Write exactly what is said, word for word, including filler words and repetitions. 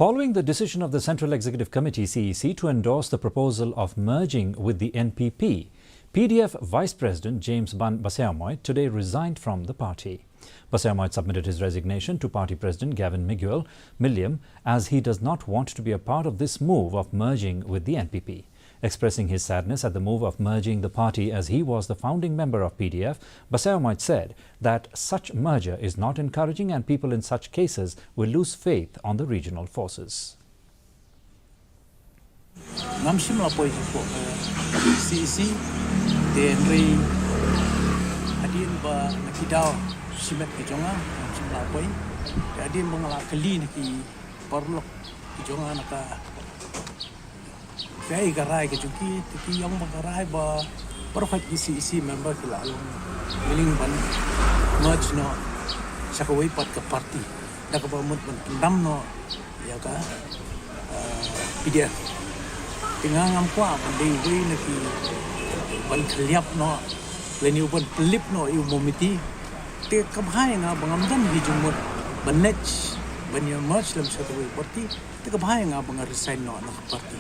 Following the decision of the Central Executive Committee, C E C, to endorse the proposal of merging with the N P P, P D F Vice President James Ban Basaiawmoit today resigned from the party. Basaiawmoit submitted his resignation to party president Gavin Miguel Milliam, as he does not want to be a part of this move of merging with the N P P. Expressing his sadness at the move of merging the party, as he was the founding member of P D F, Basaiawmoit said that such merger is not encouraging and people in such cases will lose faith on the regional forces. Ngam shym la poi hapoh, eh, C E C, te hynrei hadien ba na ki daw shimet ki jong nga, ngam shym la poi. Te hadien ba nga la kylli na ki paralok ki jong nga na ka, kaei ka rai ka jong ki, te ki ong ba ka rai ba baroh ki C E C member ki la long willing ban merge noh sha kawei pat ka party, da kaba mut ban pyndam noh ïa ka, eh, P D F. Te nga ngam kwah ban dei uwei na ki ban khyllap noh lane ban pynlip noh ïa u Mohammed. Te ka bha ïa nga ba ngam don ki jingmut ban leit ban ïa merge lem sha kawei party. Te ka bha ïa nga ba nga resign noh na ka party.